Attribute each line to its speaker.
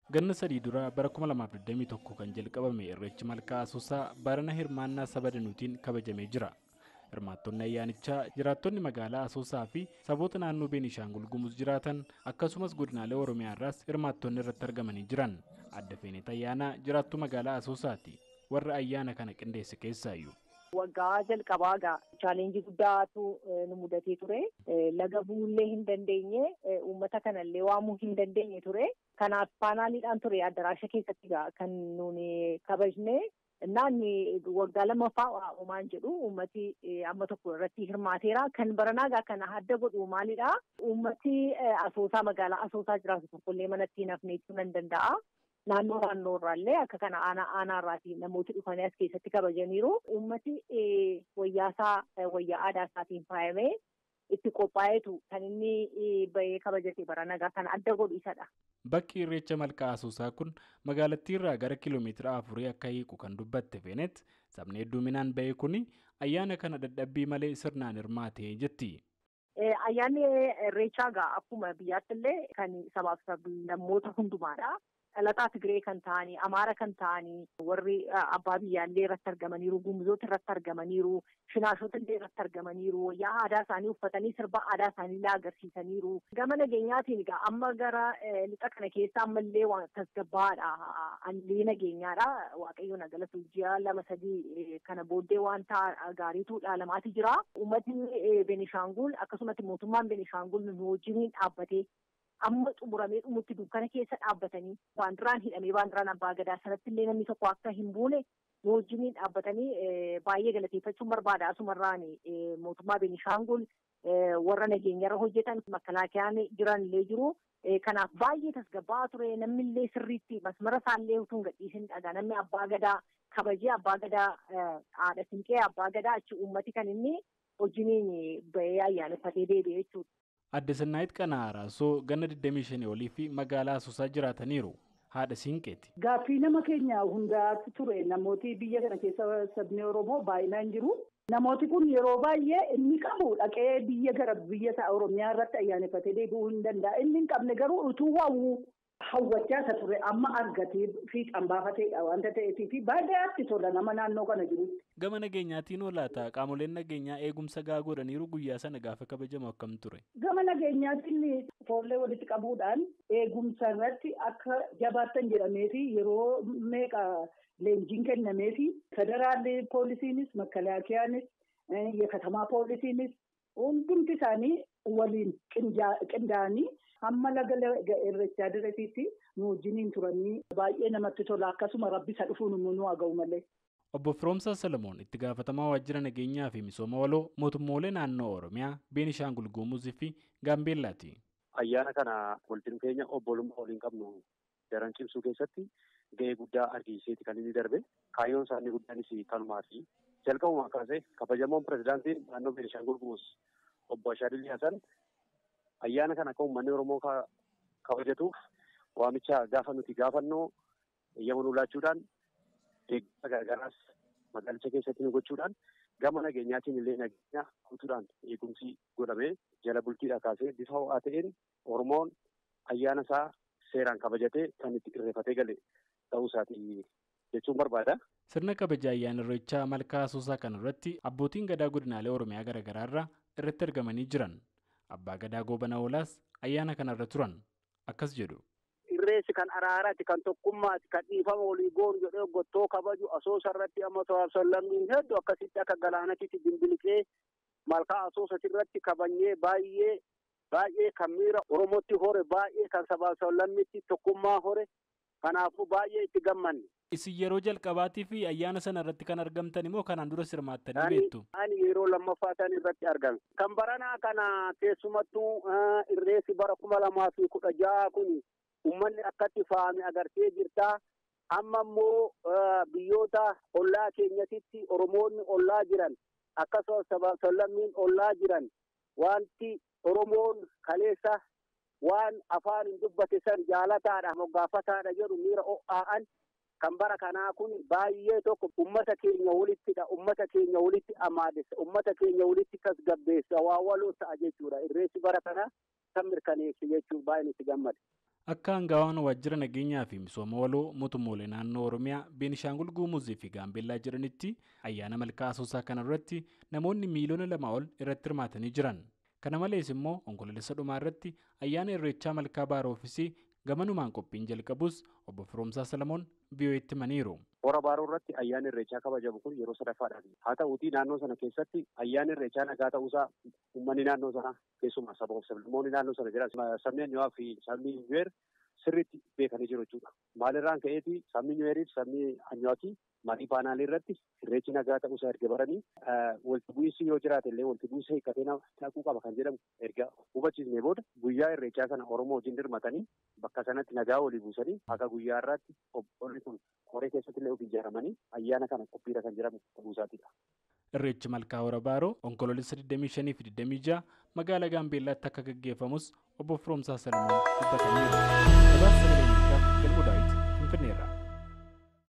Speaker 1: Ganna 3 dura bara 2021 kan jalqabame Irreechi Malkaa Asoosaa barana hirmaannaa saba danuutiin kabajamee jira. Hirmaattonni ayyaanichaa jiraattonni magaalaa Asoosaa fi saboota naannoo Beenishaangul Gumuz jiraatan akkasumas godinaalee Oromiyaa irraas hirmaattonni irratti argamanii jiran. Adda Feenet Ayyaanaa jiraattuu magaalaa Asoosaati. Warra ayyaana kana qindeesse keessaayyuu.
Speaker 2: Waggaa jalqabaa gaa chaalenjii guddaatu nu mudatee ture. Laga buullee hin dandeenye, uummata kanallee waamuu hin dandeenye ture. Kanaaf paanaaliidhaan ture addaraasha keessatti gaa kan nuuni kabajne. Naanni waggaa lammaffaa uumaan jedhu uummati amma tokko irratti hirmaateera. Kan baranaa gaa kana adda godhu maalidha? Uummati Asoosaa magaalaa Asoosaa jiraatu tokkollee manatti hin hafne jechuu nan danda'a. Naannoo naannoo irraallee akka kana aanaa aanaa irraatii namooti dhufanii as keessatti kabajaniiru. Uummati wayyaasaa wayyaa aadaa isaatiin faayamee itti qophaa'eetu kan inni bahee kabajate baranagaa kana adda godhu isadha.
Speaker 1: Bakki Irreecha Malkaa Asoosaa kun magaalattii irraa gara kiiloomeetira 4 akka hiiku kan dubbatte Feenet, sabni hedduminaan bahee kun ayyaana kana dadhabbii malee sirnaan hirmaate jetti.
Speaker 2: Ayyaanni Irreechaa gaa akkuma biyyaatti illee kan sabaaf sablammoota hundumaadha. Dhalataa Tigree kan ta'anii, Amaara kan ta'anii, warri abbaa biyyaallee irratti argamaniiru, Gumuzoota irratti argamaniiru, Shinaashota illee irratti argamaniiru, wayyaa aadaa isaanii uffatanii sirba aadaa isaanii illee agarsiisaniiru. Gama nageenyaatiin egaa amma gara lixa kana keessa ammallee waan tasgabbaa'aadha. Allee nageenyaadha. Waaqayyoon galatu ji'a 2-3 kana booddee wanta gaariitu dhaalamaati jira. Uummatni Beenishaangul akkasumatti mootummaan Beenishaangul nu wajjiniin dhaabbatee amma xumuramee dhumutti dukkana keessa dhaabbatanii baandiraan hidhamee baandiraan abbaa gadaa sanatti illee namni tokko akka hin buune nu wajjiniin dhaabbatanii baay'ee galateeffachuun barbaada. Asumarraan mootummaa Beenishaangul warra nageenyarra hojjetan makkalaakiyaan jiran illee jiru. Kanaaf baay'ee tasgabbaa'aa ture. Namni illee sirriitti masmara isaallee utuu hin gadhiisin dhagaa namni abbaa gadaa kabajee abbaa gadaa haadha siinqee abbaa gadaa achi uummati kan inni wajjiniin bahee ayyaaneffatee deebi'e jechuudha.
Speaker 1: Adde Sannaayit Qana'aa Raasoo ganna 25 olii fi magaalaa Asoosaa jiraataniiru. Haadha siinqeeti.
Speaker 3: Gaaffii nama keenya hundaatu ture. Namooti biyya kana keessa sabni Oromoo baay'inaan jiru. Namooti kun yeroo baay'ee inni qabu dhaqee biyya gara biyya isaa Oromiyaa irratti ayyaaneffatee deebi'uu hin danda'a. Inni hin qabne garuu utuu waawuu hawwachaa isa ture amma argatee fiixaan baafateedha waanta ta'eef baay'eetti tola nama naannoo kana jirutti.
Speaker 1: Gama nageenyaatiin olaata qaamoleen nageenyaa eegumsa gahaa godhaniiru guyyaa sana gaafa kabajamu akkam ture?
Speaker 3: Gama nageenyaatiin foollee walitti qabuudhaan eegumsa irratti akka jabaattan jedhamee fi yeroo meeqa leenjiin kennamee fi federaalli poolisiinis makkalaakiyaanis yakatamaa poolisiinis hundumti isaanii waliin qindaa'anii hamma laga Irreechaa dirreetiitti nu wajjiniin turanii baay'ee namatti tola. Akkasuma rabbi isa dhufuun immoo nu haa ga'u malee.
Speaker 1: Obbo Firoomsaa Salomoon itti gaafatamaa waajjira nageenyaa fi misooma waloo mootummoolee naannoo Oromiyaa, Beenishaangul Gumuz fi Gaambeellaati.
Speaker 4: Ayyaana kana walitti dhufeenya obbolummaa waliin qabnu daran cimsuu keessatti ga'ee guddaa argisiiseeti kan inni darbe. Kaayyoon isaanii guddaanis kanumaa fi jalqabumaa kaasee kabajamoon pirezidaantiin naannoo Beenishaangul Gumuz obbo Ashaadilii Hasan ayyaana kana akka uummanni Oromoo kabajatuuf waamicha gaafa nuti gaafannu eeyyama nu laachuudhaan deeggarsa garagaraas magaalicha keessatti nu gochuudhaan gama nageenyaatiin illee nageenya guutuudhaan eegumsi godhamee jala bultiidhaa kaasee bifa ho'aa ta'een Oromoon ayyaana isaa seeraan kabajatee kan itti irreeffatee gale ta'uu isaatii jechuun barbaada.
Speaker 1: Sirna kabaja ayyaana Irreechaa Malkaa Asoosaa kana irratti abbootiin gadaa godinaalee Oromiyaa garaagaraa irraa irratti argamanii jiran. Abbaa Gadaa Goobana Oolaas ayyaana kanarra turan. Akkas jedhu.
Speaker 5: Irreessi kan araaraati, kan tokkummaati, kan dhiifama walii goonu jedhee gottoo kabaju Asoosa irratti amma sablammiin hedduu akkasitti akka galaanatitti dimbiliqee malkaa Asoosati irratti kabajnee baay'ee baay'ee kan miira Oromootti hore baay'ee kan sabaaf sablammiitti tokkummaa hore kanaafuu baay'ee itti gammanne.
Speaker 1: Isin yeroo jalqabaatii fi ayyaana sana irratti kan argamtan immoo kanaan dura hirmaattanii beektu?
Speaker 5: Ani yeroo lammaffaa tan irratti argame. Kan baranaa kana keessumattuu irreessi bara 2016 kun uummanni akkatti faame agartee jirta. Amma immoo biyyoota ollaa keenyatitti Oromoonni ollaa jiran akkasumas sabaaf sablammiin ollaa jiran wanti Oromoon kaleessa waan afaan hin dubbate san jaalataadha moggaafataadha jedhu miira ho'aa'an kan bara kanaa kun baay'ee tokko uummata keenya walittidha, uummata keenya walitti amaadessa, uummata keenya walitti tasgabbeessa, waa waloo ta'a jechuudha. Irreessi bara kanaa kan mirkaneesse jechuun baay'een itti gammada.
Speaker 1: Akka aangawaan waajjira nageenyaa fi misooma waloo mootummoolee naannoo Oromiyaa, Beenishaangul Gumuzii fi Gaambeellaa jedhanitti ayyaana Malkaa Asoosaa kanarratti namoonni miiliyoona 2 ol irratti hirmaatanii jiran. Kana malees immoo Onkoloolessa dhumaa irratti ayyaana Irreechaa Malkaa Baaroofis gamanumaan qophiin jalqabus obbo Firoomsaa Salamoon VOA'tti himaniiru.
Speaker 4: Hora Baaroo irratti ayyaanni Irreechaa kabajamu kun yeroo sadaffaadhaaf. Haa ta'uutii, naannoo sana keessatti ayyaanni Irreechaa nagaa ta'uusaa uummanni naannoo sanaa, keessumaa saba fi sablammoonni naannoo sana jiran, sabni Anyuwaa fi sabni Nuweer sirriitti beekanii jiru jechuudha. Maalirraan ka'eeti, sabni Nuweerii fi sabni Anyuwaakii marii paanaalii irratti Irreechi nagaa ta'uusaa erga baranii, walitti bu'iinsi yoo jiraate illee walitti bu'iinsa hiikkatee dhaquu qaba kan jedhamu erga hubachiisnee booda, guyyaa Irreechaa sana Oromoo wajjin hirmatanii, bakka sanatti nagaa walii buusanii, akka guyyaa irraatti obbolli kun koree keessatti illee of ijaaramanii ayyaana kana qophiirra kan jedhamu ta'uu isaatiidha.
Speaker 1: Irreechi Malkaa Hora Baaroo Onkoloolessa 25 fi 26 magaalaa Gaambeellaatti akka gaggeeffamus obbo Firoomsaa Salamoon dubbataniiru.